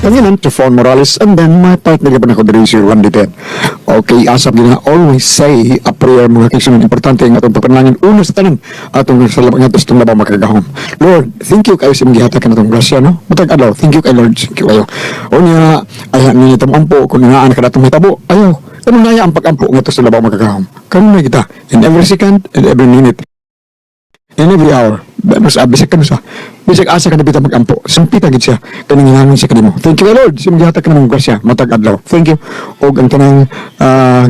Kanginan to Fon Morales and then my partner gyapon ako diri si Randy Ted. Okay, asap gina always say a prayer mga kaigsuonan. Importante ang atong pagpanalangin una sa tanan atong sa labang ngadto sa atong labaw makagagahom. Lord, thank you kayo sa imong gihatag kanatong grasya no. Matag adlaw, thank you kay Lord, thank you kayo. Unya ay ni itong ampo kung naa na kadatong hitabo. Ayaw, kanunaya ang pag-ampo ngadto sa labaw makagagahom. Kanunay kita in every second and every minute. In every hour. Mas bisag kanu sa. Bisag asa ka na bita mag-ampo. Sampita gid siya. Kaning hinangin siya kanimo. Thank you Lord. Sa imong gihatag kanamong grasya matag adlaw. Thank you. Og ang tanang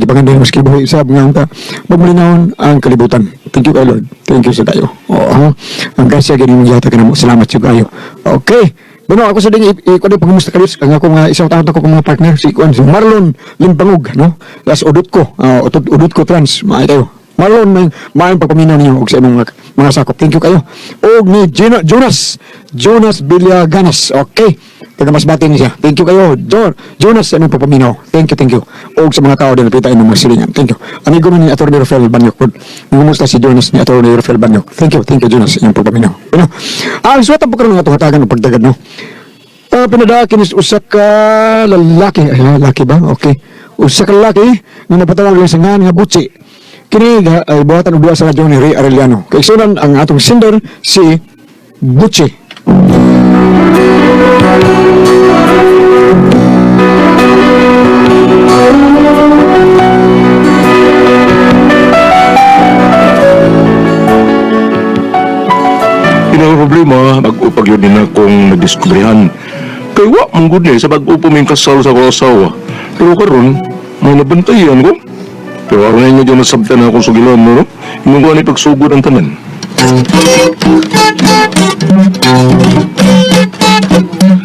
gipangandoy mas kinabuhi sab nga unta magmalinawon ang kalibutan. Thank you kay Lord. Thank you sa kayo. Oo. Ang grasya gid imong gihatag kanamo. Salamat jud kayo. Okay. Bueno, ako sa ding ikuan pangumusta kayo ang ako nga isang taon ako mga partner si kuan si Marlon Limpangog no. Las udot ko, udot ko trans maay kayo. Marlon, may maayong pagpaminaw ninyo og sa imong mga sakop. Thank you kayo. Og ni Gino, Jonas, Jonas Villaganas. Okay. Taga Masbate ni siya. Thank you kayo. Jonas sa imong pagpaminaw. Thank you, thank you. Og sa mga tao din napita imong mga silingan. Thank you. Amigo man ni Atty. Rafael Banyok. Ngumusta si Jonas ni Atty. Rafael Banyok. Thank you Jonas sa imong pagpaminaw. Ano? Ang suwatan po karon nga atong hatagan og pagdagad no. Pinadaakin is usa ka lalaki. Ay, lalaki ba? Okay. Usa ka lalaki nga napatawag lang sa ngan nga Butsi. Kini ay buhatan og duha sa radyo ni Ray Arellano. Kay sunan ang atong sender si Butsi. Pinang problema, mag-upag yun din akong nadiskubrehan. Kay wa mong good sa bag-o po ming kasal sa akong asawa. Pero karon, may nabantayan ko. Pero aron ninyo dyan nasabtan na akong sugilan mo, no? Imong ko ni pagsugod ang tanan.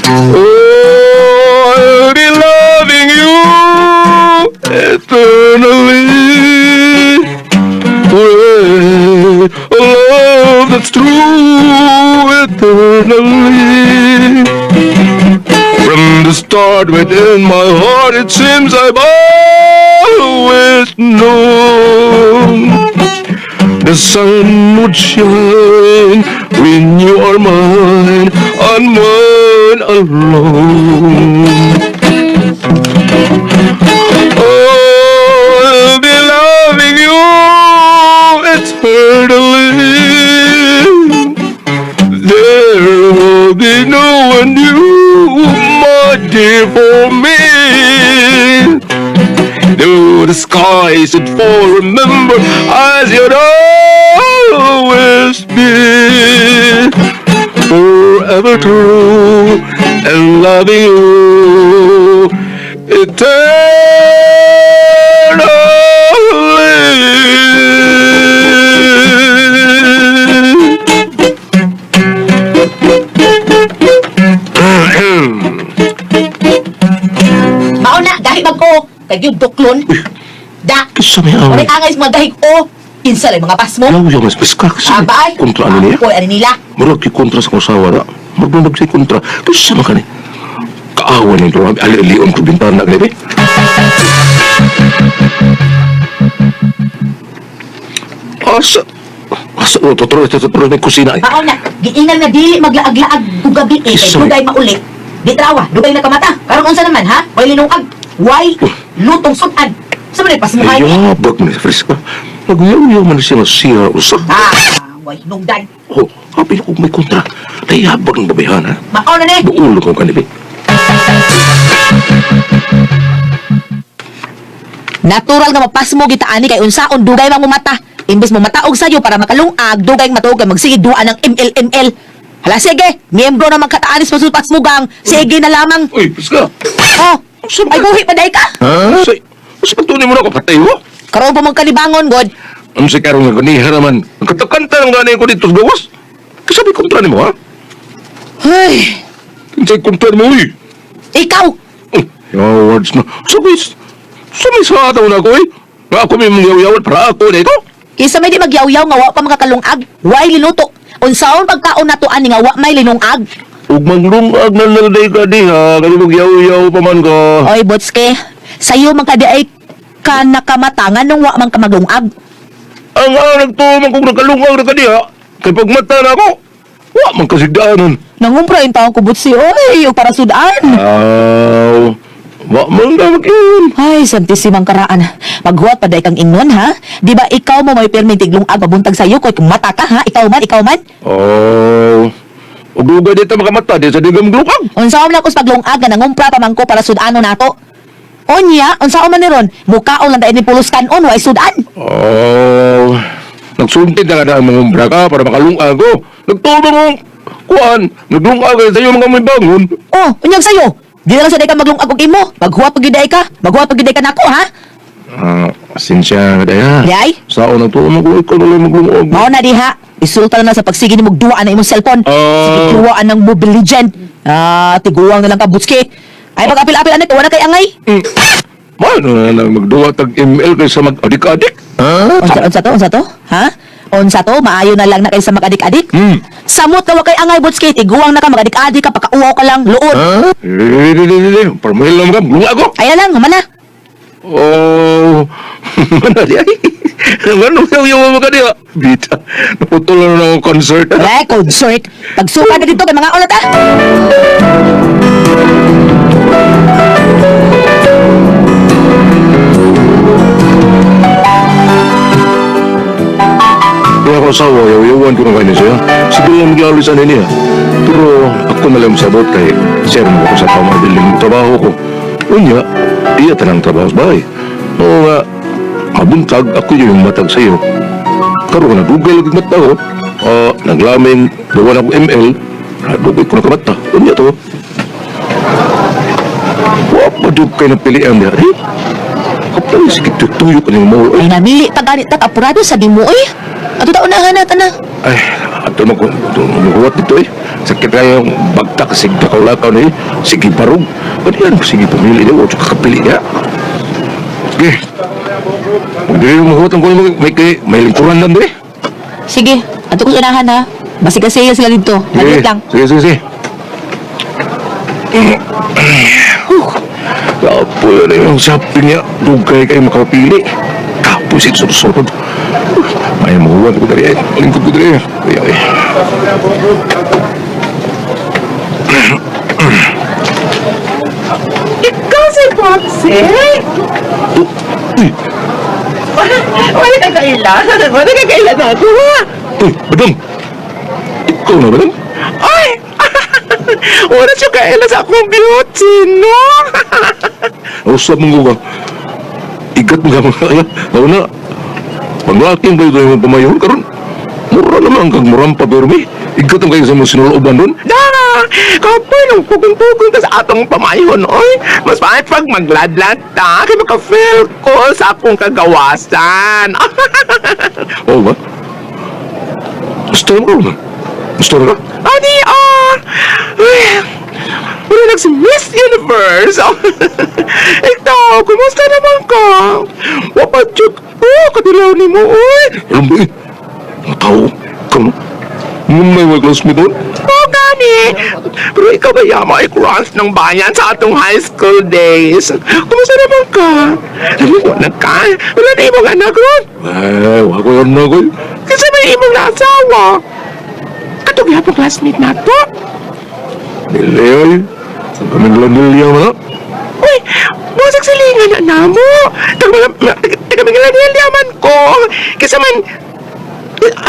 Oh, I'll be loving you eternally. Forever, a love that's true eternally. From the start within my heart, it seems I've always known the sun would shine when you are mine and mine alone. Oh, I'll be loving you eternally. There will be no one new, my dear, for me. Though the skies should fall, remember as you'd always be. Forever true and loving you eternally. Mao na, dahil mag-o. Kay yung duklon. Da. Kisa may Wala away. angay sa mga dahig o. Kinsa lang mga pasmo. Yaw, yaw, mas piska. Kisa may Abay. kontra ano niya? Koy, ano nila? Murag kay kontra sa kong asawa na. Murag mag kontra. Kisa man kani. Kaawa ni Dora. Ali-alion ko bintana gani. Asa? Asa? Oh, totoo, totoo, totoo, may kusina eh. Mao na, giingal nga dili maglaag-laag kung gabi eh. Kay Sorry. dugay mauli. Di trawa, dugay na kamata. Karon unsa naman ha? Way linungag. Way lutong sudan. Sa man pasmuhay? Yabag man ni Fresca. Nagyaw-yaw man siya nga siya usa. Ah, way nungdan. Oh, happy na kung may kontra. Nayabag ng babayhan, ha? Mao na ni. Buulo kong kanibi. Natural nga mapasmo kita ani kay unsaon dugay man mo mata. Imbes mo mataog sayo para makalungag, dugay matuog kay magsigig duha ng MLML. Hala sige, miyembro naman kataanis pasmusgang. Sige na lamang. Uy, Fresca! Oh, ay buhi pa day ka. Ha? Sa, sa pagtunin mo na ako, patay mo? Karon pa mong kalibangon, god. Ang sa karong nga ganiha naman. Ang katakanta ng gani ko dito sa gawas. Kasabi kontra ni mo, ha? Ay, Sa kontra ni mo, uy. ikaw. Oh, words na. Sabi, sabi sa ataw na ako, eh. Nga ako may mga yaw-yawan para ako dito. Kinsa may di magyawyaw nga wa pa makakalungag, way linuto. Unsaon pagkaon nato ani nga wa may linungag? Ug manglungag na nalday ka diha, kaya magyaw-yaw pa man ka. Oy, Botske, sayo man ka di ay ka nakamata nganong wa man ka maglungag. Ang ang nagtuman kong nakalungag na ka diha, kay pagmata na ako, wa Wa man kasigdaanan. Nangumpra yung taong kubutsi, oy, o para sudan. Aw, wa man ka mag-ingon. Ay, santisimang karaan. Maghuwat pa kang ingon, ha? Di ba ikaw mo may permi tiglungag pabuntag sa'yo ko'y mata ka, ha? Ikaw man, ikaw man. Oh, ug dugay dito makamata di sa di ka maglukag. Unsaon lang kus paglungag nga nangumpra pa man ko para sudano nato. Onya, unsaon man ni ron? Mukaon lang dahil ni pulos kanon, way sudan. Oh, nagsulti na ka na ang mga umbra ka para makalungag ko. Nagtulo mo, kuan, naglungag ka sa iyo mga may bangon. Oh, unyag sa'yo. Di na lang sa ka maglungag og imo. Maghuwat pag giday ka. Maghuwat pag giday ka nako, ha? Ah, pasensya ka daya. Di ay? Sao na to, mag ikaw na lang maglungag. Mao na diha. Isulta na lang sa pagsige ni mugduwa na imong cellphone. Ah. Sige, duwaan ng Mobile Legend. Ah, tiguang na lang ka, butski. Ay, pag-apil-apil, anak, wala kay angay. Mano na lang magduwa tag ML kaysa mag-adik-adik? Ha? Unsa, unsa to, unsa to? Ha? Unsa to, maayo na lang na kaysa mag-adik-adik? Hmm. Samot ka wa kay angay, butski. Tiguang na ka, mag-adik-adik ka, pakauwaw ka lang, luod. Ha? Eh, parmahil lang ka, maglungag ko. Ay na lang, humana. Oh, mana di ay? Ano yung yung mga kaniya? Bita, naputol na ng concert. Ay, concert. Pagsuka na dito kay mga ulat, ah. Kaya ako asawa, yaw-yawan ko na kayo siya. Siguro lang magyalo sa niya. Pero ako na lang sabot kay sir mo ako sa pamabiling trabaho ko. Unya, iya tanang trabaho sa bahay. Oo nga, mabuntag ako yung matag sa'yo. Karoon na dugay lagi mata ko. Ah, naglamin, gawa na ako ML. Dugay ko na kamata. Unya to. Wa pa jud kay napilian niya. Eh, kapal sige tutuyo ka niyang mo. Ay, namili pa ganit ta, apurado sa di mo, oy. Ato taon na, hanat, ana. Ay, ato mo kumukuhat dito eh. Sakit kayo bagtak, sige lakaw-lakaw na eh. Sige barog. Pwede yan, sige pumili niya, o kakapili niya. Sige. Kung di mo mahuhat ang kunin mo, may lingkuran lang eh. Sige, ato ko unahan, ha. Basi kasi sila dito. Maliit lang. Sige, sige, sige. Kapoy na yung shopping niya. Dugay kayo makapili. Kapoy siya sunod-sunod. May mahuhat ko dali eh. Lingkod ko dali eh. Kaya eh. Ikaw si Foxy? Uy, Wala ka kailan. Wala ka kailan na ako, ha? uy, badang! Ikaw na, badang? Ay! Wala siya kailan sa akong beauty, no? Usap mo ka. Igat mo ka mga kaya. Nauna, panglaking kayo tayo mong pamayon karon. Mura naman kag murampa pero mi. Igat ang kayo sa mga sinulooban doon. Da! Kapoy nung pugong-pugong ka sa atong pamayon, oy. Mas pangit pag magladlad ta, kay maka-feel ko sa akong kagawasan. Oo ba? Gusto mo ka? Gusto mo ka? Ani, ah! Ay, wala nag si Miss Universe. Ikaw, kumusta naman ka? Wapadyot ko, kadilaw ni mo, oy. Alam ba eh? Ang tao, ikaw no? May mga classmate doon? Oo, gani. Pero ikaw ba yama ay crush ng bayan sa atong high school days? Kumusta naman ka? Naligo na ka? Wala na imong anak ron. Ay, wako yun na ko. Kasi may imong naasawa. Katong yapong classmate na to. Dili ay. Ang kaming lanilya mo na. Uy, busag silingan na namo. Taga mga lanilya man ko. Kasi man,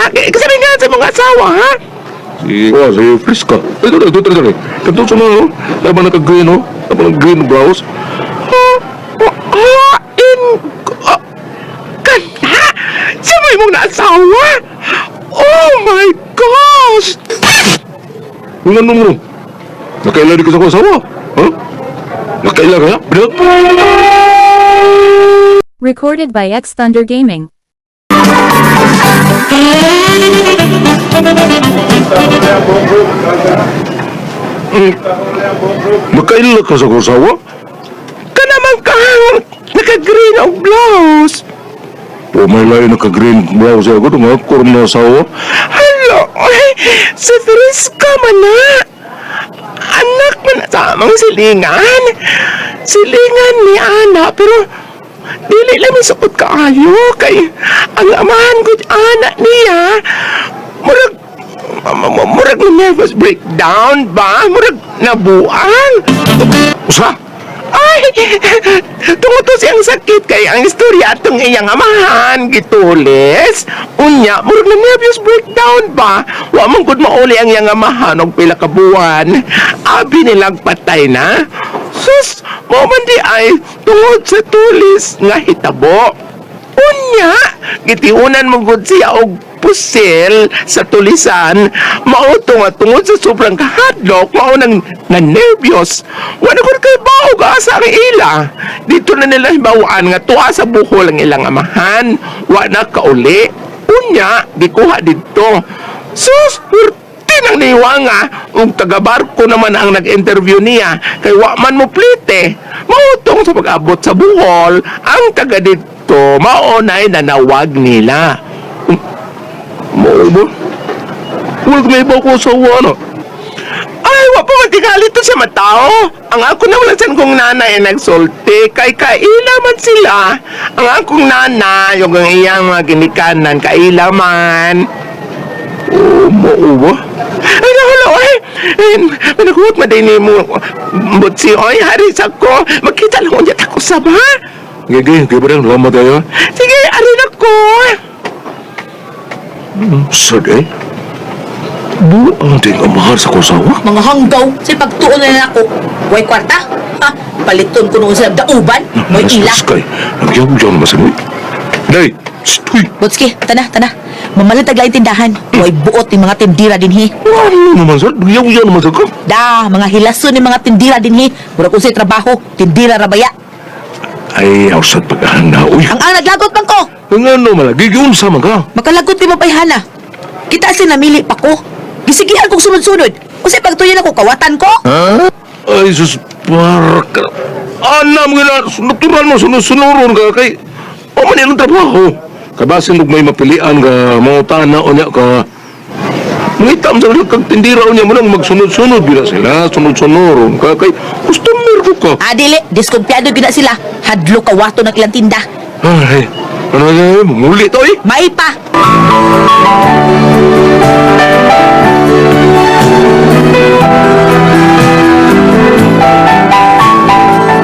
kasi man nga sa mga asawa, ha? Sige, oh, sige, Friska. Ito, ito, ito, ito. Ito sa mga, no? Laban na ka-green, no? Laban na green blouse. Ah, in... Ah, kana? Siya mo imong naasawa? Oh my gosh! Yung ano mo? Nakaila di ka sa asawa? Ha? Nakaila ka? Bilang? Recorded by X Thunder Gaming. Nakaila ka sa asawa? Kana man ka! Naka-green ang blouse! O may layo naka-green blouse ako. Nga ako na asawa. Hala! Ay, si Frisca man na! Anak man na sa amang silingan! Silingan ni Ana, pero dili lang misuot kaayo kay ang amahan ko ana niya murag Murag na nervous breakdown ba? Murag nabuang. Usa? Ay, tungod to siyang sakit kay ang istorya atong iyang amahan gitulis. Unya, murag na nervous breakdown ba? Wa man gud mauli ang iyang amahan og pila ka buwan. Abi nilang patay na. Sus, mao man di ay tungod sa tulis nga hitabo. Unya, gitiunan mo gud siya og pusil sa tulisan. Mao to nga tungod sa sobrang kahadlok, mao nang na-nervyos. Wala gud kay baog asa ang ila. Dito na nila hibawaan nga tuwa sa buhol ang ilang amahan. Wa na kauli. Unya, gikuha didto. Sus, purti nang niwanga ug taga-barko naman ang nag-interview niya kay wa man mo plite. Mautong sa pag-abot sa buhol, ang taga didto mao na'y nanawag nila. Mao ba? Wala may iba ko asawa na. Ay, wa pa man tingali to sa matao. Ang ako na wala san kong nanay ay nagsulti kay kaila man sila. Ang akong nanay, yung ang iyang mga ginikanan, kaila man. Oh, mao ba? Ay, nahala, oy. Ay, managuot man din mo. Butsi, oy, hari sa ko. Magkita lang unya tako sa ba? Gigi, gigi ba rin? Salamat kayo. Sige, ari na ko. Sad eh. Buang din amahan sa kusawa. Mga hanggaw, sa pagtuon na nako. Way kwarta? Ha? Paliton ko noon sila dauban. May ila. Kay, nagyaw-yaw naman sa mo. Day, stoy. Butski, tana, tana. Mamalit taglaing tindahan. Way buot ni mga tindira dinhi. Ano naman sir? Nagyaw-yaw naman sa ka. Da, mga hilason ni mga tindira dinhi. Murag unsay trabaho, tindira rabaya. Ay, awsad pag-ahanda, uy. Ang naglagot man ko. Ang ano malagi, giunsa man ka. Makalagot ni mabayhana. Kita si namili pa ko. Gisigihan kong sunod-sunod. Unsay pagtuyan ako kawatan ko? Ay, sus, parka. Anam nga na, natural mo, sunod-sunuron ka kay... O man ilang trabaho. Kabasin og may mapilian ka, mangutana o niya ka. Mangita mo sa kag tindira o niya mo nang magsunod-sunod bila sila, sunod-sunuron ka kay customer ko ka. Ah, dili, diskumpiyado gyud na sila. Hadlo kawato ng ilang tinda. Ay, ano na, muli to eh. Maipa.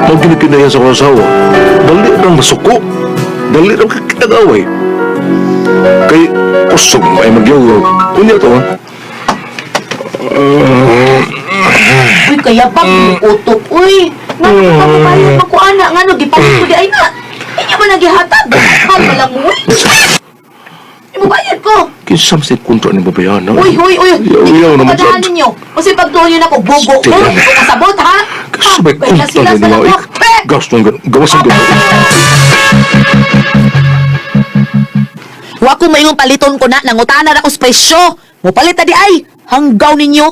Pag ginikinaya sa kong asawa, dali rang masuko. Dali rang kakitag-away. Kay kusog may magyaw. Kunya to, ha? Uy, kaya pa, utok, uy. Nga, nagpapabayot pa ko, ana. Nga, no, gipalit ko di ay na. Inyo man nagihatag. Hal lang mo, uy. Imubayad ko. Kinsam sa kontra ni babayana. Uy, uy, uy. Yaw, yaw naman Pagdaan sad. ninyo. Kasi pagtuon yun ako, bogo ko. Sige. Kasabot, ha? Kasabay Ha, kaya kontra sila ni sa mga lako. Eh! Gasto ang gawas ang gawas. Wa ko maingong paliton ko na, nangutana na ko sa presyo. Mupalit na di ay, hanggaw ninyo.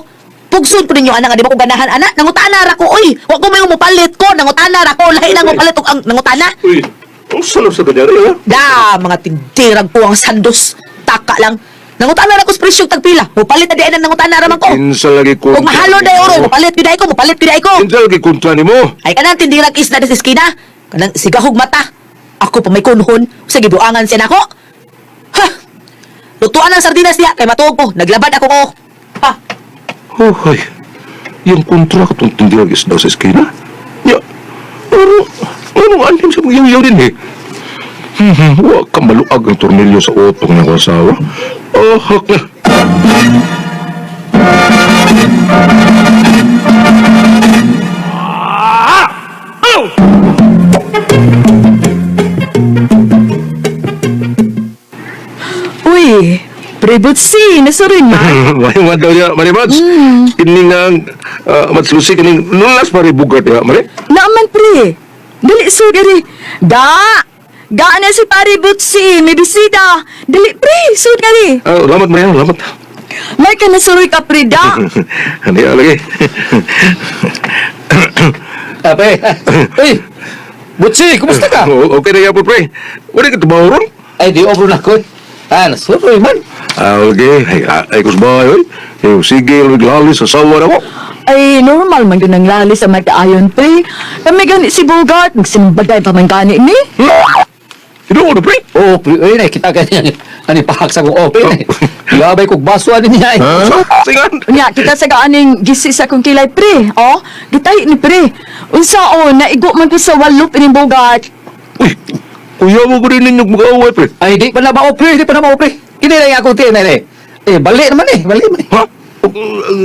Pugsun ko ninyo, anak, nga di ba ko ganahan, anak? Nangutana ra ko, uy. Wa ko maingong mupalit ko, nangutana ra ko. Lahi na mupalit og ang nangutana. Uy, ang salap sa kanyari, ha? Da, mga tindirag ko ang sandos. Taka lang. Nangutana ra ko sa presyo tagpila. Mupalit na di ay nang nangutana ra man ko. Kinsa lagi kontra. Kung mahalo na oro, mupalit gyud ay ko, mupalit gyud ay ko. Kinsa lagi kontra ni mo. Ay kanang tindirag isda sa iskina. Kanang sigahog mata. Ako pa may kunhon. Sa gibuangan siya nako. Ha! Lutuan ang sardinas niya kay matuog ko. Naglabad ako ko. Ha! Oh, ay. Yung kontra ka itong tindirag isda sa eskina. Ya, ano, anong anim sa mga yaw din eh. Wa ka maluag ang tornilyo sa utong ng asawa. Oh, hak na. Uy, Prebutsi, nasurin ma. May mga daw niya, Mari Mads. Kini nga, Mads Lucy, kini nulas pare bugat ya, Mari. Naaman pre. Dali sur gari. Da! Gaan na si pare Butsi, may bisita. Dali pre, sur gari. Ah, lamat Mari, lamat. May ka nasuroy ka pre da. Hindi lagi. Ape, uy, Butsi, kumusta ka? Oh, okay na yapon, pre. Wala ka tumaw ron? Ay, di obro na ko. Ah, nasuroy man. Ah, okay. Ay, ay kusbay, oy. Eh, sige, lalis, asawa na ko. Ay, normal man yun ang lali sa magkaayon pre. Kami gani si Bogart, magsimbaday pa man gani ni. Tinuod pre. Oh, pre, ay, nakita ka niya. Ano yung pahak sa kong open eh. Gabay kong baso ano niya eh. Singan. Nya, kita sa gaaning gisi sa kong kilay, pre. Oh, gitay ni pre. Unsa o, naigo man ko sa walop ining bugat. Uy, kuya mo ko rin ninyo mag-away pre. Ay, di pa na ba, oh, pre, di pa na ba, oh, pre. Kini lang akong tiyan, eh. Eh, bali naman eh, bali naman eh. Ha?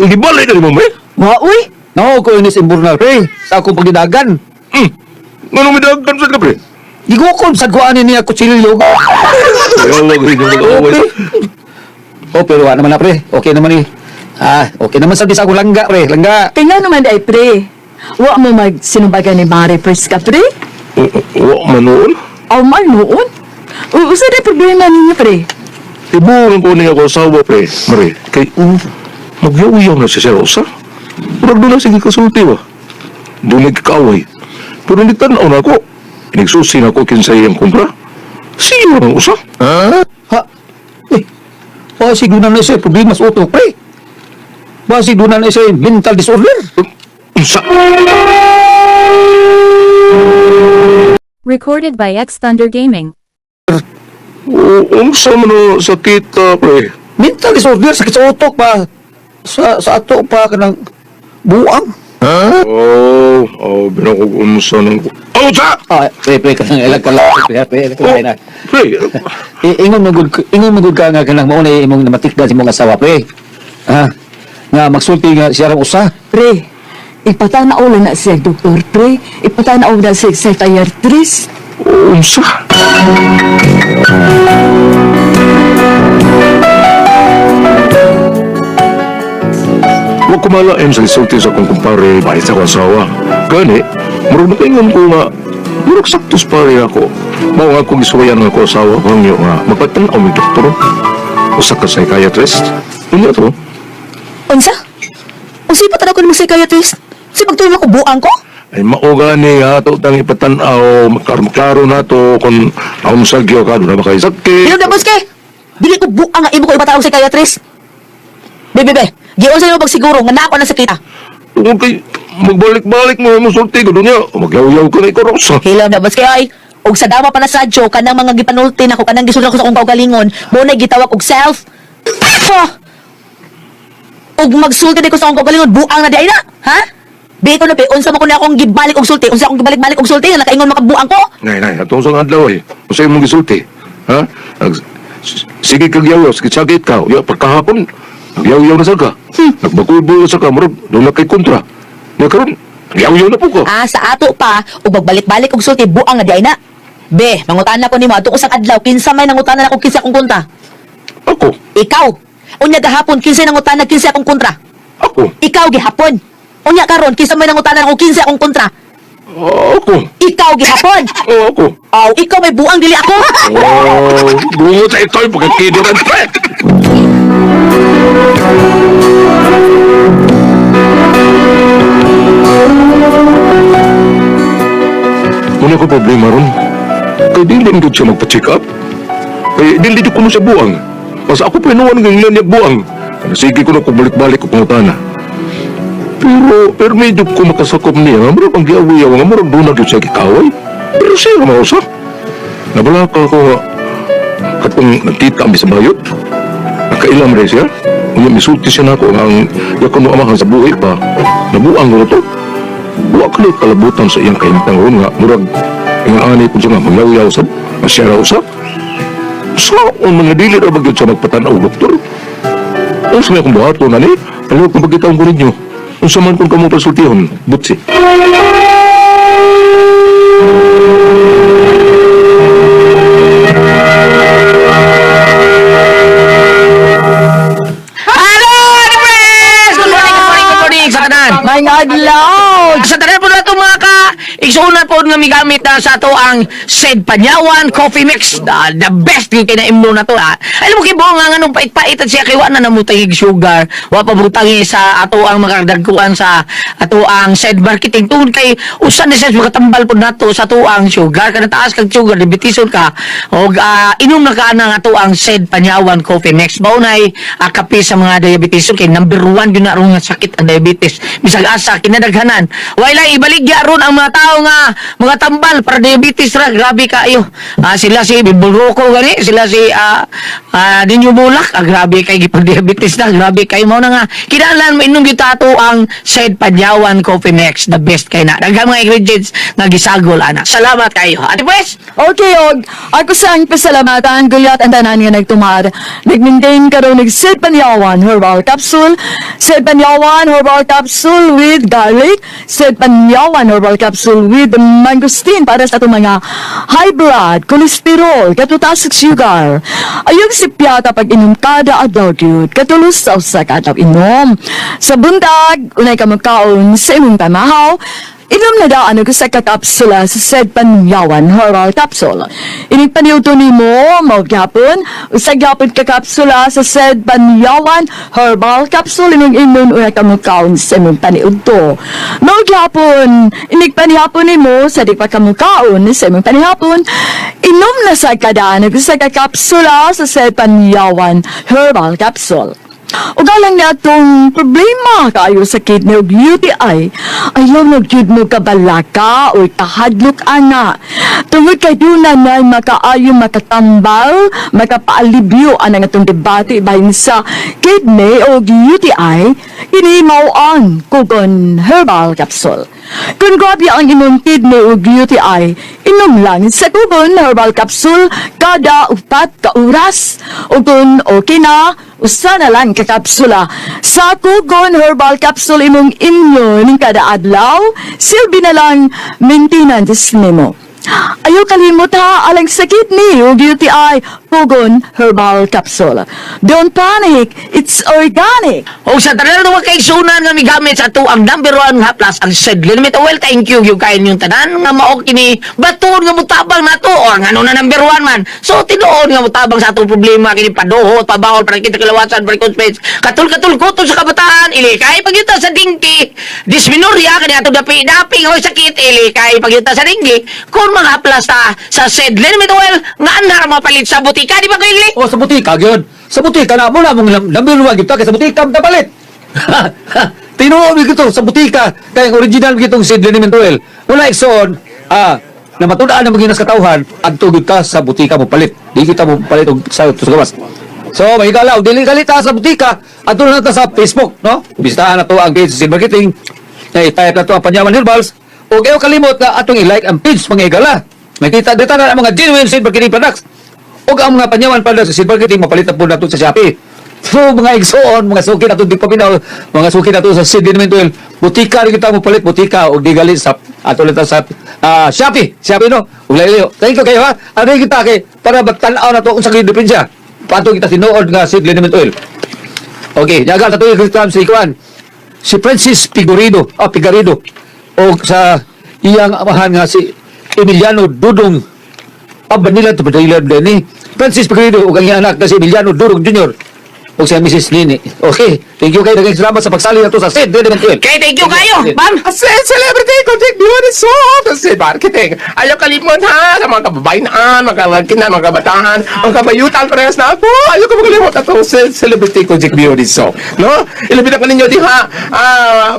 Gibalik na ni mo, pre? Wa, uy. No, ko inis imburnal, pre. Sa akong pagdidagan. Hmm. Nganong midagan sa ka pre? Gigukon sa guanin niya kutsilyo. Kuya mo ko rin ninyo Oh, mag-away. pre. Oh, pero wa naman na, pre. Okay naman eh. Ah, okay naman sa bisa akong langga, pre. Langga. Kaya naman ay pre. Wa mo magsinumbagan ni Mare Priska, pre? Wa man noon. Aw man noon. Usa na problema ninyo, pre. Ibulan ko niya ako asawa pre. Mare, kay magyaw-yaw na si Sir Rosa. Murag doon na sige kasulti ba. Doon nagkakaaway. Pero hindi tanaw na ako. Inigsusi na ako kinsay iyang kumpra. Siyo ang usa. Ha? Eh, basig doon na siya problema sa utok, pre. Basig doon na siya mental disorder. Unsa? Recorded by X Thunder Gaming. Unsa man na sakit pre? Mental disorder, sakit sa utok pa. Sa ato pa kanang buang. Oh, binakog unsa nang... Oh, unsa? Ah, pre, pre, kanang ilag ka lang, pre, pre, pre, Oh, pre, Ingon mo gud, ingon mo gud ka nga kanang mao na imong namatikdan sa imong asawa, pre. Ha? Nga magsulti nga siya ra usa. Pre, ipatanaw lang na siya, doktor, pre. Ipatanaw na siya psychiatrist. unsa? Wa ko malain sa isulti sa akong kumpare bahit sa akong asawa. Gani, murag nakaingon ko nga, murag saktos pare ako. Mao nga akong gisuwayan nga ako asawa, hangyo nga, magpatanaw mi doktor. Usa ka psychiatrist. Unya to? Unsa? Unsa ipatanaw ko nimo psychiatrist? Si pagtuloy mo ko buang ko? Ay mao gani ha, to tang ipatan-aw, maklaro na to kung unsa gyud ka, doon na ba kay sakit? Hilom na boss kay. Dili ko buang nga imo ko ipatanaw sa psychiatrist. Be, be, be. Giunsa nimo pagsiguro nga naa ko na sakit. Tungkol kay magbalik-balik mo mo sulti ko dunya, magyaw-yaw ka na ikaw Rosa. Hilom na boss kay ay. Og sa dama pa na sadyo kanang mga gipanulti nako kanang gisulti ko sa akong kaugalingon, mo na gitawag og self. Ha! Og magsulti di ko sa akong kaugalingon, buang na di ay na, ha? Be ko na be, unsa mo ko na akong gibalik og sulti, unsa akong gibalik-balik og sulti nga nakaingon makabuang ko? Nay, nay, atong sa adlaw eh. Unsa imong gisulti? Ha? Sige kag yaw, sige sakit ka. Ya pagkahapon, nagyaw-yaw na sa ka. Nagbakulbol na sa ka, murag doon na kay kontra. Na karon, nagyaw-yaw na po ka. Ah, sa ato pa, ug magbalik-balik og sulti, buang na di ay na. Be, mangutan na ko nimo adto usang adlaw, kinsa may nangutana nako kinsa akong kontra? Ako, Ikaw. Unya gahapon kinsa nangutana kinsa akong kontra? ako, Ikaw gihapon. Unya karon kinsa may nangutana nako kinsa akong kontra? ako, Ikaw gihapon. oh, ako. Aw, ikaw may buang dili ako. Oh, bungot sa ito'y pagkakiduran, pre! Muna ko problema ron. Kay dili gud siya magpa-check up. Kay dili jud kuno siya buang. Basta ako pa inuwan ng niya buang. Sige ko na kung balik-balik ko pangutana. Pero medyo ko makasakop niya. Nga murag ang giyaw-yaw, nga murag doon na gyud siya gikaway. Pero siya mausa. Nabalaka ko nga katong nagkita kami sa bayot. Nakailam rin siya. Unya misulti siya nako nga ang yakon mo amahan sa buhi pa. Nabuang ko to. Wa ka na kalabutan sa iyang kahimtang ron nga murag ingon ani ko siya nga mangyaw-yaw sa masyara usa. Sa on mga dili ra ba gyud siya magpatan-aw doktor? Unsa may akong buhaton ani? Ano kung pagkitaon ko ninyo? Unsa man kung kamo pasultihon, butsi. Hello, friends! Good morning, good morning, good morning sa tanan. May adlaw. Sa tanan po na ito mga ka, igsuuna po nga migamit na sa ato ang Sed Panyawan Coffee Mix. The best yung kinaimno na to. Ah. Alam mo kibo nga nung pait-pait at siya kay wa na namutay sugar. Wa pa butangi sa ato ang makadagkuan sa ato ang Sed Marketing tungod kay usan ni siya makatambal po nato sa ato ang sugar. Kada taas kag sugar, diabetison ka. Og inom na ka ang ato ang Sed Panyawan Coffee Mix. Maunay kape sa mga diabetes kay number 1 gyud na ron nga sakit ang diabetes. Bisag asa kinadaghanan. Way lang ibaligya ron ang mga tao bitaw nga mga tambal para diabetes ra, grabe kaayo. Sila si Bibulroko gani, sila si Ninyo Bulak, grabe kay gipag diabetes na, grabe kay mao na nga. Kinahanglan mainom gyud ta ato ang Said Panyawan Coffee Mix, the best kay na. Daghang mga ingredients nga gisagol ana. Salamat kayo. Ate Pres. Okay, og ako sa ang pasalamatan, gulyat ang tanan nga nagtumar. Nag-maintain karon nag Sid Panyawan Herbal Capsule, Sid Panyawan Herbal Capsule with garlic, Sid Panyawan Herbal Capsule with mangosteen para sa atong mga high blood, cholesterol, katutaas sa sugar. Ayong sipyata pag inom kada adlaw gyud, katulos sa usa ka adlaw inom. Sa buntag, unay ka magkaon sa imong pamahaw, inom na daan og usa ka kapsula sa said Panyawan Herbal Capsule. Inig paniudto nimo, mao gyapon, usa gyapon ka kapsula sa said Panyawan Herbal Capsule imong inon una ka mokaon sa imong paniudto. Mao gyapon, inig panihapon nimo sa di pa ka mokaon sa imong panihapon, inom na sa kadaan og usa ka kapsula sa said Panyawan Herbal Capsule. Ug alang na atong problema kaayo sa kidney ug UTI, ayaw na gyud mo kabalaka o kahadlok ana. Tungod kay duna na makaayo makatambal, makapaalibyo anang atong debate bahin sa kidney o UTI, kini mao ang Kugon Herbal Capsule. Kung grabe ang imong kidney o UTI, inom lang sa Kugon Herbal Capsule kada 4 ka oras. O kung okay na, usa na lang ka kapsula. Sa Kugon Herbal Capsule imong inyon kada adlaw, silbi na lang maintenance nimo. Ayaw kalimot ha, alang sa kidney o UTI, Kugon Herbal Capsule. Don't panic, it's organic. O sa tanan nga kaigsunan nga migamit sa ato ang number one nga plus ang said limit oil. Thank you yung kain yung tanan nga mao kini baton nga mutabang nato o ang ano na number one man. So tinuod nga mutabang sa atong problema kini paduhot, pabahol para kita kalawasan, varicose veins. Katul-katul kuto sa kabataan ilikay pagyuta sa dingki. Dysmenorrhea kani atong dapi-dapi nga sakit ilikay pagyuta sa dingki. Kung mga plus ta sa said limit oil nga anar mapalit sa butika di ba kuy? O sa butika gyud. Sa butika na mo na mong number one gyud ta kay sa butika man palit. Tinuod gyud sa butika kay ang original gyud tong seed liniment oil. Wala igsoon na matud-an ang mga katawhan adto gyud ka sa butika mo palit. Di kita mo palit og sa gawas. So, mahigala, dili kalita sa butika, adto na ta sa Facebook, no? Bisitahan na to ang page sa Seed Marketing. Ay, type na to ang Panyawan Herbals. O kayo kalimot na atong i-like ang page mga higala. Makita dito na ang mga genuine Seed Marketing products. O ang mga Panyawan products sa Seed Marketing mapalit na po nato sa Shopee. So mga igsoon, mga suki nato di paminaw, mga suki nato sa Seed Liniment Oil, butika rin kita mo palit, butika og di gali sa ato lang ta sa Shopee, Shopee no. Ug layo. Thank you kayo ha. Ano kita kay para magtan-aw na to kung sa diferensya. Pato kita tinuod nga Seed Liniment Oil. Okay, yaga tato yung si Kuan. Si Francis Figurido, Figarido o sa iyang amahan nga si Emiliano Dudong Abanila to Manila din ni Francis Figurido ug ang iyang anak na si Emiliano Dudong Jr. o si Mrs. Nini. Okay, thank you kayo. Daghang salamat sa pagsali nato sa Sid Liniment Oil. Okay, thank you kayo. Bam. As a celebrity, contact beauty soap. Sa marketing. Ayaw kalimot ha, sa mga kababayan, mga kalakinan, mga kabataan, mga kabayutan, parehas na ako. Ayaw ko makalimot ato sa celebrity contact beauty soap. No? Ilabi na kaninyo diha,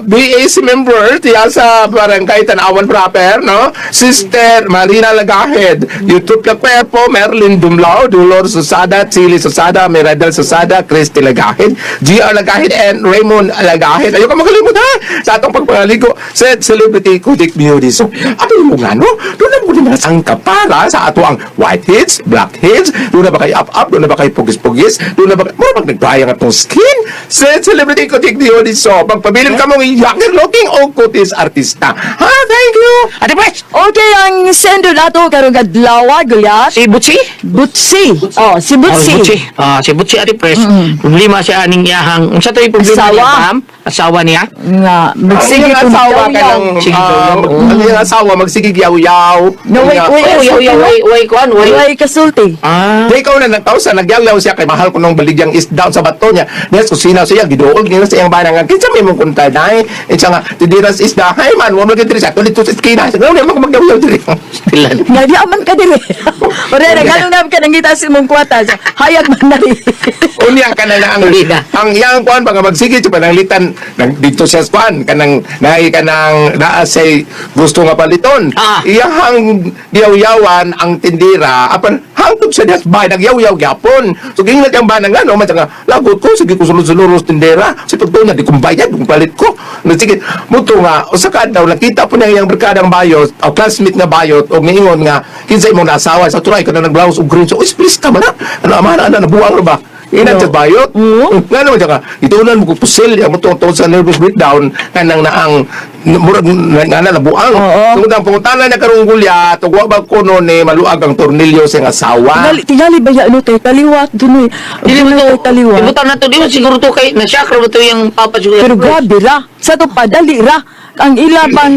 BAC member, tiya sa Barangay Tanawan proper, no? Sister Marina Lagahed, YouTube ka Kwerpo, Merlin Dumlao, Dolor Susada, Chili Susada, Miradel Susada, Christy Lagahed, GR Lagahed, and Raymond Lagahed. Ayaw ka makalimot ha, sa atong pagpangaligo sa celebrity Kudik Beauty. So, ato mo nga, no? Doon na mo din mga sangka para sa ato ang whiteheads, blackheads, doon na ba kay up-up, doon na ba kay pugis-pugis, doon na ba, mura bang nagbayang atong skin? Sa celebrity Kudik Beauty. So, pagpabilin ka mong younger looking o kutis artista. Ha, thank you! Ate Pres. Okay, ang sendo nato karong adlaw, gulyat. Si Butsi. Butsi. Oh, si Butsi. Oh, Butsi. Si Butsi Ate Pres. Problema siya aning iyahang unsa to yung problema Asawa. niya, ma'am? Asawa niya? Nga, magsige Ang iyang asawa ka ng, Sige, yaw-yaw. ang iyang asawa, magsigig yaw-yaw. No, wait, wait. Oy, oy, oy, oy, oy, kuan, oy. Way kasulti. Ah. Di ikaw na nagtawsa, nagyaw-yaw siya kay mahal ko nung baligyang isda sa bato niya. Dahil kusina siya, giduol niya sa iyang banang. Kinsa may mong kunta dahil. Itsa nga, tidiras isda, hay man, wala diri sa dito sa iskina. Sa gano'n, mo magyaw-yaw diri. Tilan. Nga di aman ka diri. Ore, regalo na ka nangita sa imong kwata. So, hayag man na rin. Unya ka na na ang Uli na. Ang iyang kuan ba nga magsige siya pananglitan nang dito siya sa kuan kanang naay kanang naa say gusto nga paliton. Iyahang giyawyawan ang tindira apan hangtod siya diha sa bahay nagyawyaw gyapon. So gingnan ang banang nga no man siya nga lagot ko sige ko sulod-sulod sa tindera si pagtuon di kong bayad kung palit ko. No, sige muto nga usa ka adlaw nakita po niya iyang barkadang bayot o classmate nga bayot og niingon nga kinsa imong naasawa sa turay kana nag-blouse og green so uy please ka man na ano amahan ana nabuang ra ba. Ina sa bayot. Oo. Nga naman siya ka, itunan mo ko pusil, ang mo tungtong sa nervous breakdown, kanang naang, murag nga na nabuang. Oo. Tungod ang pangutana niya karong gulya, tugwa ba kuno ni maluag ang tornilyo sa iyang asawa. Tingali, tingali ba ya, ano, te, kaliwat, dun eh. Dili mo Dun, to, te, kaliwat. ibutang na to, di mo siguro to kay, na-shock ra ba to yung papa siguro. Pero grabe ra. Sa to pa, dali ra. Ang ila pang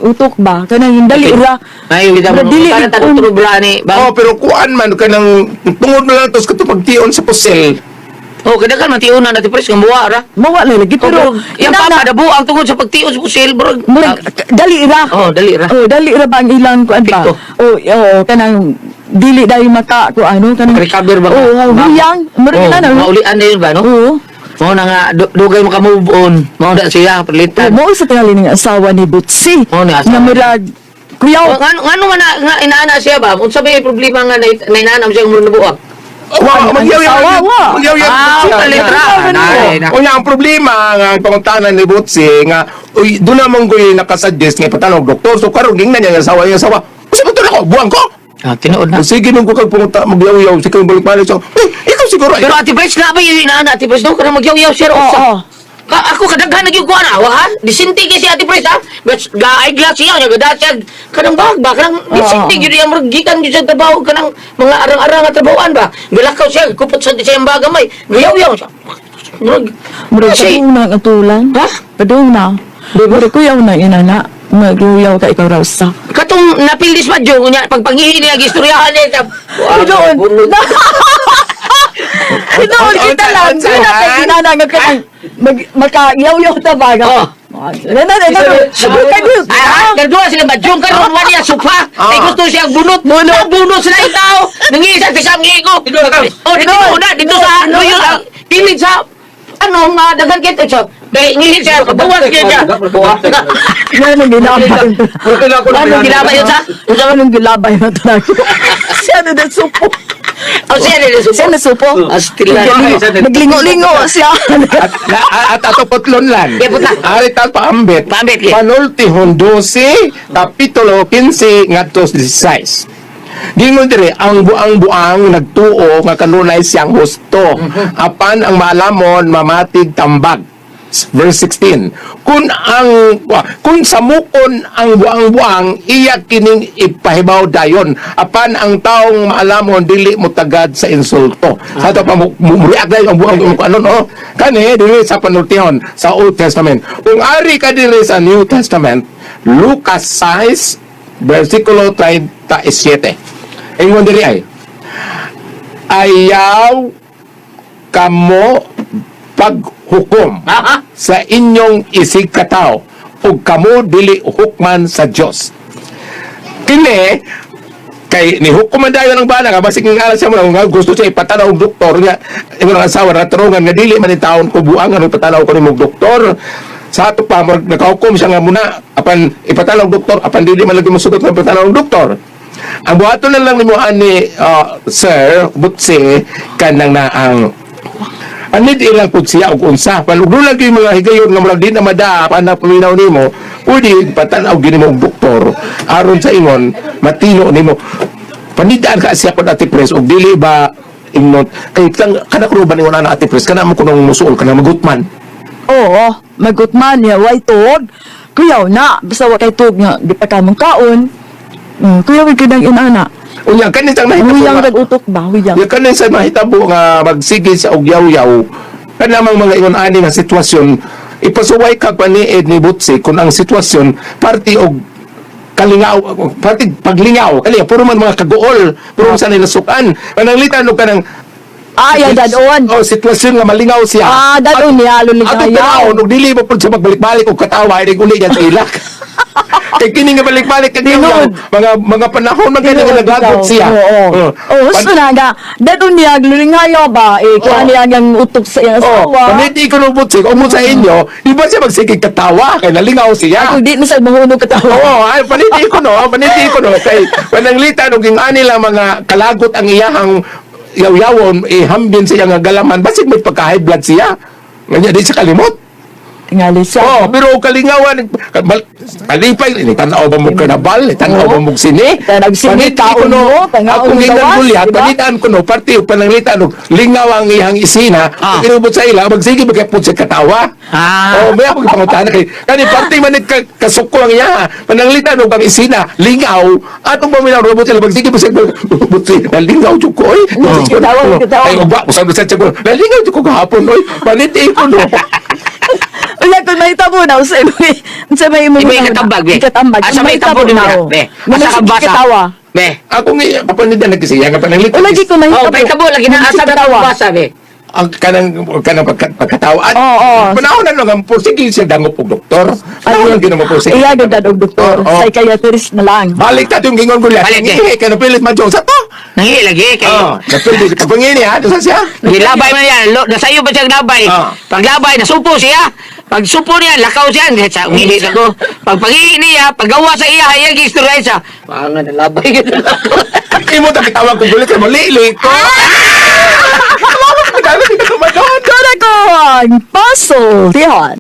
utok ba? Kanang yung dali ra. Ay, wita mo. Pero dili Para ipon. tanong bra ni. Ba? Oh, pero kuan man kanang tungod na lang tos katong pagtion sa pusil. Oh, kada kan matiunan na ti pres nga muwa ra. Mawa na lagi. Pero Pero, yung inana, papa nabuang tungod sa pagtion sa pusil, bro. murag, dali ra. Oh, dali ra. Oh, dali ra ba ang ilang kuan ba? Epekto. Oh, oo, kanang dili dahil maka ko ano kanang Recover ba? Oo, oh, huyang. Murag Oh, na na. maulian na yun ba, no? Oo. Mao na nga dugay maka move on. Mao na siya Oh, palitan. mao sa tingali ng asawa ni Butsi. Mao ni asawa. Nga murag kuyaw. Oh, ngano ngano man na, nga inaana siya ba? Unsa ba yung problema nga na, na inaana siya murag nabuang? Wa, Ang magyaw asawa, wa. Magyaw Ah, palitra. Nay, na. Unya ang problema nga ang pangutana ni Butsi nga uy doon naman ko'y nakasuggest nga ipatanong doktor so karon gingnan niya ang asawa niya asawa. Usa ba to nako buang ko? Ah, tinuod na. O, sige nung ko kag punta magyaw-yaw sige kang balik-balik so eh, ikaw siguro Pero Ate Pres, na ba yung inaana Ate Pres? No, kanang magyaw-yaw siya Oo. sa. Ka ako kadaghan na gyud ko ana, wa ha? Disinti kay si Ate Pres ha. But ga eyeglass siya nya gada siya kanang bag ba kanang disinti gyud iya murag gikan gyud sa trabaho kanang mga arang-arang nga trabahoan ba. Gilakaw siya kupot sa siyang bag gamay. Gayaw-yaw siya. Murag Murag kasi padung na ang atulan. Ha? Padung na. Murag kuyaw na inana. Magkuyaw ka ikaw raw sa. Katong napildis pa jo nya pagpanghihi niya gistoryahan niya. Doon. Doon kita lang. Doon natin inana nga kanang mag makayaw-yaw ta ba Oh. Na na na. Ah, ah, sila ba? Jung karon wa niya sopa. Ay gusto siya bunot. Bunot, bunot sila itaw. Nangisa sa samgi ko. Oh, dito na dito sa ano yun ang kilid sa ano nga daghan kit so. Kay ngihi siya buwas siya siya. Anong gilabay? Anong gilabay yun sa? Anong gilabay na talaga? Siya na na supo. Oh, siya na supo. Siya na supo. Astila. Naglingo-lingo siya. At na, at ato putlon lan. Yeah, putla. Ari tal paambit. Paambit, yeah. Panultihon 12 kapitulo 15 ngadto 16. Gingon diri ang buang-buang nagtuo nga kanunay siyang husto. Apan ang maalamon mamatig tambag. Verse 16. Kung samukon ang buang-buang iya kining ipahibaw dayon apan ang taong maalamon dili motagad sa insulto. Sa ato pa mo react dayon ang buang kung ano no. Kani diri sa panultihon sa Old Testament. Kung ari ka diri sa New Testament, Lucas 6 versikulo 37. Ingon diri ay ayaw kamo paghukom Ha? sa inyong isig katawo ug kamo dili hukman sa Dios. Kini kay ni hukuman dayon ang bana nga basig nga alas siya mo nga gusto siya ipatanaw og doktor nga imong asawa na tarungan nga dili man ni taon ko buang nga ipatanaw ko nimo og doktor sa ato pa murag nakahukom siya nga muna apan ipatanaw og doktor apan dili man lagi mosugot nga ipatanaw og doktor. Ang buhaton na lang nimo ani sir Butsi kanang naang anid ilang pud siya og unsa palugno lang kay mga higayon nga murag di na mada pa paminaw nimo pwede patan-aw gini mo og doktor aron sa ingon matino nimo panidaan ka siya kon Ate Pres og dili ba ingon kay kang kana kuno ba ningon ana Ate Pres kana mo kunong musuol kana magutman. Oo, magutman niya, way tuog. Kuyaw na, basta wa kay tuog nga, di pa ka mong kaon. Kuyaw gyud ang inana. Unya kani sang nahitabo Huyang nga- rag utok ba, huyang. Ya kanin sa mahitabo nga magsige sa og yaw-yaw kanamang mga ingon ani nga sitwasyon ipasuway ka paniid ni Butsi kung ang sitwasyon parte og kalingaw parte paglingaw kali puro man mga kaguol puro man sa nila sukan pananglitan og kanang Ah, yan dadon. Oh, sitwasyon nga malingaw siya. Ah, dadon niya Atong luligayaw. tanawon og dili mo pud siya magbalik-balik og katawa inig uli niya sa ilak. Kay kini nga balik-balik kag Tinuod. mga panahon man kay nga Tinuod naglagot bitaw. siya. Oo. Oh. Oh, gusto na nga. Dato niya, lulingayo ba? Eh, kuha niya ang utok sa iyang Oh, asawa. paniti ko nung butsik, umo sa inyo, di ba siya magsigig katawa kay nalingaw siya. Kung di na sa mahunong katawa. Oo, ay paniti ko no kay pananglita no ging ani lang mga kalagot ang iyahang yawyawon ihambin siya nga galaman basig may pagka high blood siya. Nganya di siya kalimot. Tingali siya. Oh, pero kalingawan kalipay ni tan-aw ba mo karnabal, ni tan-aw ba mo sine? Tanag sine, Paniti ko kaon no, mo, tangaon akong mo gingnan gawas, gulyat, di ba? panitaan ko no, parte pananglitan no, lingaw ang iyang isina, Ah. inubot sa ila, magsige magyapon siya katawa. Ah. Oh, may ako gipangutana kay kani parte man ni kasuko ang iya. Pananglitan og ang isina, lingaw, atong paminaw robot sila magsige ba siya butsi, nalingaw jud ko oy. Katawa, katawa. Ay, ugba, usab sa ko. Nalingaw jud ko gahapon oy. Paniti ko no. Wala, kung mahitabo na, sa sa may imong Iba yung katambag, be. Katambag. Asa may tabo na. niya, be. Asa ka basa. Katawa. Be. Ako nga papanidan nagkasiya nga pananglitan. Wala, di ko mahitabo. Oh, may tabo lagi na asa ka Katawa. basa, be. Ang kanang kanang pagkatawan. Oo, oo. Panahon na lang ang pursige siya dangop og doktor. Panahon lang ginawa pursige. Iya, gud og doktor. Oo. Psychiatrist na lang. Balik ta yung gingon gulyat. Balik, eh. Ngihi ka napilit man sa to. Nangi lagi kay Oh, napilit ka pangini ha, sa siya. Gilabay man yan. Lo, nasayo pa siya labay. Ah. Paglabay, nasupo siya. Pag supo niya, lakaw siya. Sa ngihi sa ko. Pag pangihi niya, paggawa sa iya, hayag istorya siya. Pangan na labay. Imo ta kitawag ko gulit kay malili ko. Ah! Dami ka kumadon. Kora ko ang puzzle. Tihon.